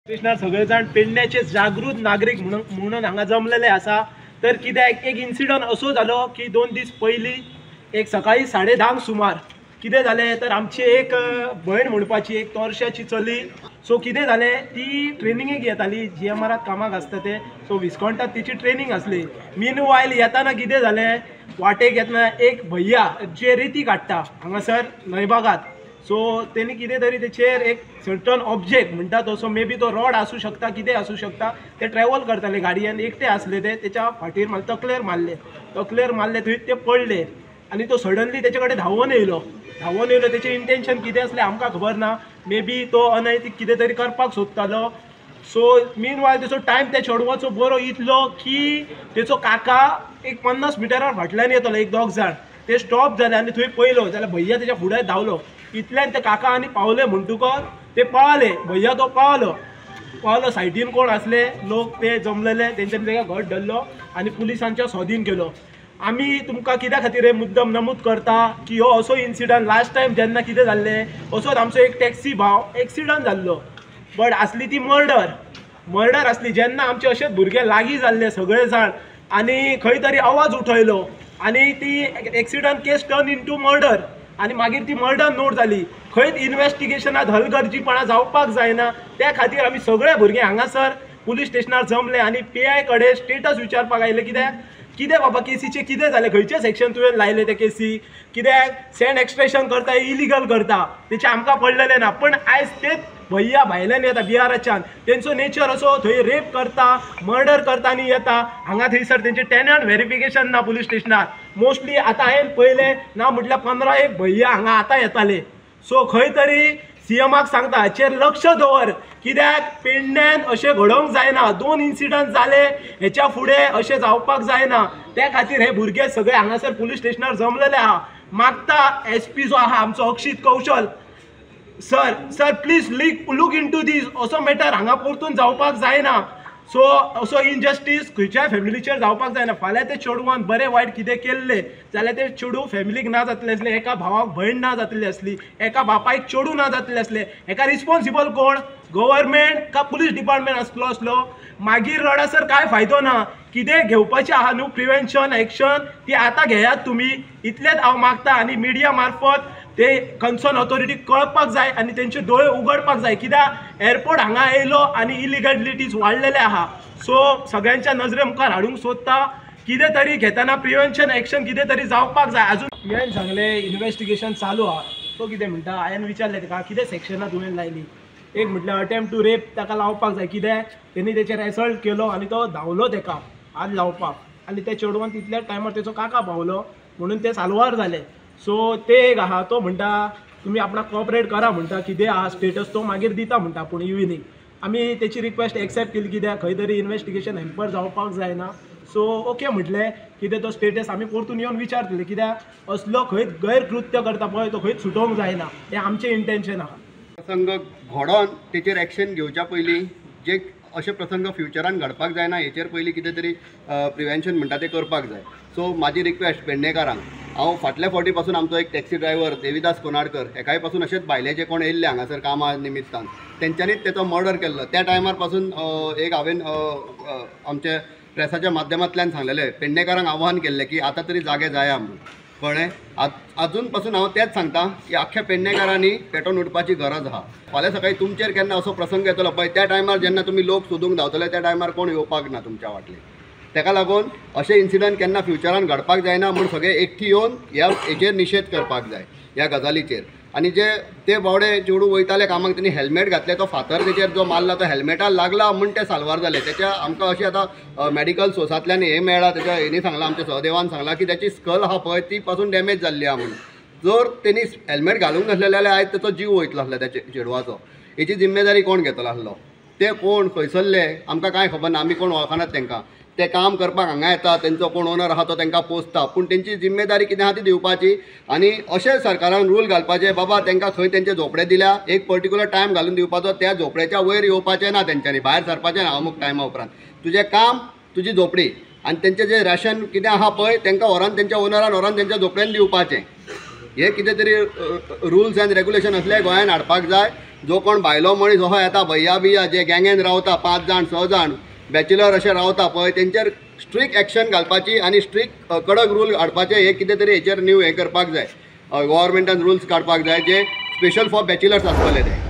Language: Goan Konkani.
स्टेशनार सगळे जाण पेडण्याचे जागृत नागरीक म्हणून हांगा जमलेले आसा। तर कित्याक एक इन्सिडंट असो जालो की 2 दीस पयलीं एक सकाळी 10:30 सुमार कितें जालें तर आमची एक भयण म्हणपाची एक तोरशाची चली, सो कितें जालें ती ट्रेनिंगेक येताली, जीएमआरात कामाक आसता ते, सो विस्कॉन्टात तिची ट्रेनींग आसली। मीन वायल येताना कितें जालें वाटेक येतना एक भैया जे रेती काडटा हांगासर न्हंयबागात, सो तेणी कितें तरी तेचेर एक सर्टन ऑब्जेक्ट म्हणटा तो, सो मे बी तो रॉड आसूं शकता कितें आसूं शकता, ते ट्रॅवल करताले गाडयेन एकटे आसले ते, तेच्या फाटीर तकलेर मारले, तकलेर मारले थंय ते पडले आनी तो सडनली तेचे कडेन धांवून येयलो, धांवून येयलो। तेचें इंटेन्शन कितें आसलें आमकां खबर ना, मे बी तो अनैतीक कितें तरी करपाक सोदतालो। सो मीन वायल तेचो टायम त्या चेडवाचो बरो इतलो की तेचो काका एक 50 मिटरार फाटल्यान येतलो, एक दोग जाण ते स्टॉप जाले आनी थंय पयलो जाल्यार भैया तेच्या फुडें धांवलो, इतल्यान ते काका आनी पावले म्हणटकच ते पळाले, भैया तो पळालो पळालो, सायडीन कोण आसले लोक ते जमलेले तेंच्यांनी तेका घट धरलो आनी पुलिसांच्या स्वाधीन केलो। आमी तुमकां कित्या खातीर हे मुद्दम नमूद करता की हो असो इन्सिडंट लास्ट टायम जेन्ना कितें जाल्लें असोच आमचो एक टॅक्सी भाव एक्सिडंट जाल्लो, बट आसली ती मर्डर, मर्डर आसली। जेन्ना आमचे अशेच भुरगे लागीं जाल्ले सगळे जाण आनी खंय तरी आवाज उठयलो आनी ती accident case turn into murder आनी मागीर ती मर्डर नोट जाली। खंयच इन्वेस्टिगेशनात हलगर्जीपणां जावपाक जायना, त्या खातीर आमी सगळे भुरगे हांगासर पुलीस स्टेशनार जमले आनी पी I कडेन स्टेटस विचारपाक आयले कित्याक कितें बाबा केसीचें कितें जालें, खंयचें सेक्शन तुवें लायलें ते केसी, कित्याक सँड एक्सट्रेशन करता इलिगल करता तेचें आमकां पडलेलें ना। पण आयज तेच भैया भायल्यान येता बिहाराच्यान, तेंचो नेचर असो थंय रेप करता मर्डर करता आनी येता हांगा थंयसर तेंचें टेनंट व्हेरिफिकेशन ना पुलीस स्टेशनार। मोस्टली आतां हांवें पळयलें ना म्हटल्यार 15 एक भैया हांगा आतां येताले। सो खंय तरी सीएमाक सांगता हाचेर लक्ष दवर, कित्याक पेडण्यान अशें घडोवंक जायना, 2 इन्सिडंट जाले हेच्या फुडें अशें जावपाक जायना। त्या खातीर हे भुरगे सगळे हांगासर पुलीस स्टेशनार जमलेले आहा। मागता एस पी जो आहा आमचो Akshit Kaushal sir, sir please look into this, असो मॅटर हांगा परतून जावपाक जायना। सो असो इनजस्टीस खंयच्याय फॅमिलीचेर जावपाक जायना। फाल्यां ते चेडवान बरें वायट कितें केल्लें जाल्यार ते चेडूं फॅमिलीक ना जातलें आसलें, एका भावाक भयण ना जातली आसली, एका बापायक चेडूं ना जातलें आसलें, एका रिस्पोन्सिबल कोण गव्हर्मेंट का पुलीस डिपार्टमेंट आसलो आसलो मागीर रडासर कांय फायदो ना। कितें घेवपाचें आहा न्हू प्रिवेन्शन एक्शन ती आतां घेयात तुमी, इतलेंच हांव मागता आनी मिडिया मार्फत ते कन्सर्न ऑथॉरिटी कळपाक जाय आनी तेंचे दोळे उगडपाक जाय, कित्याक एअरपोर्ट हांगा येयलो आनी इलिगलिटीज वाडलेले आहा। सो सगळ्यांच्या नजरे मुखार हाडूंक सोदता कितें तरी घेतना प्रिवेन्शन एक्शन कितें तरी जावपाक जाय। आजून तुवें सांगलें इन्वेस्टिगेशन चालू आहा, तो कितें म्हणटा हांवें विचारलें ताका कितें सेक्शनां तुवें लायली, एक म्हटल्यार अटेम्प्ट टू रेप ताका लावपाक जाय, कित्याक तेणी तेचेर एसल्ट केलो आनी तो धांवलो तेका हात लावपाक आनी त्या चेडवान तितल्या टायमार तेचो काका पावलो म्हणून ते साल्वार जाले। सो ते एक आहा, तो म्हणटा तुमी आपणाक कॉपरेट करा म्हणटा, कितें आहा स्टेटस तो मागीर दिता म्हणटा, पूण इविनींग आमी तेची रिक्वेस्ट एक्सेप्ट केली कित्याक खंय तरी इन्वेस्टिगेशन हॅम्पर जावपाक जायना। सो ओके म्हटलें कितें तो स्टेटस आमी परतून येवन विचारतले, कित्याक असलो खंय गैरकृत्य करता पळय तो खंयच सुटोवंक जायना, हें आमचें इंटेन्शन आहा। प्रसंग घडोवन तेचेर एक्शन घेवच्या पयलीं जे अशे प्रसंग फ्युचरान घडपाक जायना हेचेर पयलीं कितें तरी प्रिवेन्शन म्हणटा तें करपाक जाय। सो म्हाजी रिक्वेस्ट पेडणेकारांक, हांव फाटल्या फावटी पासून आमचो एक टॅक्सी ड्रायव्हर देविदास कोनाडकर हेकाय पासून अशेंच भायले जे कोण येयल्ले हांगासर कामा निमित्तान तेंच्यांनीच तेचो मर्डर केल्लो। त्या टायमार पासून एक हांवें आमच्या प्रेसाच्या माध्यमांतल्यान सांगलेलें, पेडणेकारांक आव्हान केल्लें की आतां तरी जागे जाया म्हणून, कळ्ळें? आजून पासून हांव तेंच सांगता की आख्ख्या पेडणेकारांनी पेटोवन उठपाची गरज आहा। फाल्यां सकाळीं तुमचेर केन्ना असो प्रसंग येतलो पळय त्या टायमार जेन्ना तुमी लोक सोदूंक धांवतले त्या टायमार कोण येवपाक ना तुमच्या वाटले। तेका लागून अशे इन्सिडंट केन्ना फ्युचरान घडपाक जायना म्हूण सगळे एकठी येवन ह्या हेचेर निशेध करपाक जाय ह्या गजालीचेर। आनी जे ते बावडे चेडूं वयताले कामाक तेणी हेल्मेट घातलें, तो फातर तेचेर जो मारला तो हेल्मेटार लागला म्हूण ते साल्वार जाले। तेच्या आमकां अशें आतां मॅडिकल सोर्सांतल्यान हें मेळ्ळां, तेच्या हेणी सांगलां, आमच्या सहदेवान सांगलां की तेची स्कल आहा पळय ती पासून डॅमेज जाल्ली आहा म्हूण। जर तेणी हेल्मेट घालूंक नासलें जाल्यार आयज तेचो जीव वयतलो आसलो त्या चेडवाचो। हेची जिम्मेदारी कोण घेतलो आसलो, ते कोण खंयसरले आमकां कांय खबर ना, आमी कोण वळखनात तेंकां। ते काम करपाक हांगा येता, तेंचो कोण ओनर आहा तो तेंकां पोसता, पूण तेंची जिम्मेदारी कितें आहा ती दिवपाची। आनी अशें सरकारान रूल घालपाचे बाबा तेंकां खंय तेंचे झोपडे दिल्या एक पर्टिक्युलर टायम घालून दिवपाचो, त्या झोपड्याच्या वयर येवपाचें ना तेंच्यांनी, भायर सरपाचें ना अमूक टायमा उपरांत। तुजें काम तुजी झोपडी आनी तेंचें जें राशन कितें आहा पळय तेंकां व्हरोन तेंच्या ओनरान व्हरोन तेंच्या झोपड्यान दिवपाचें। हे कितें तरी रुल्स एंड रेगुलेशन असले गोंयान हाडपाक जाय। जो कोण भायलो मनीस असो येता भैया बिया जे गँगेन रावता 5 जाण 6 जाण बॅचलर अशे रावता पळय तेंचेर स्ट्रिक्ट एक्शन घालपाची आनी स्ट्रिक्ट कडक रूल हाडपाचे हे कितें तरी हेचेर न्यू हें करपाक जाय. गव्हर्मेंटान रुल्स काडपाक जाय जे स्पेशल फॉर बॅचलर्स आसतले ते.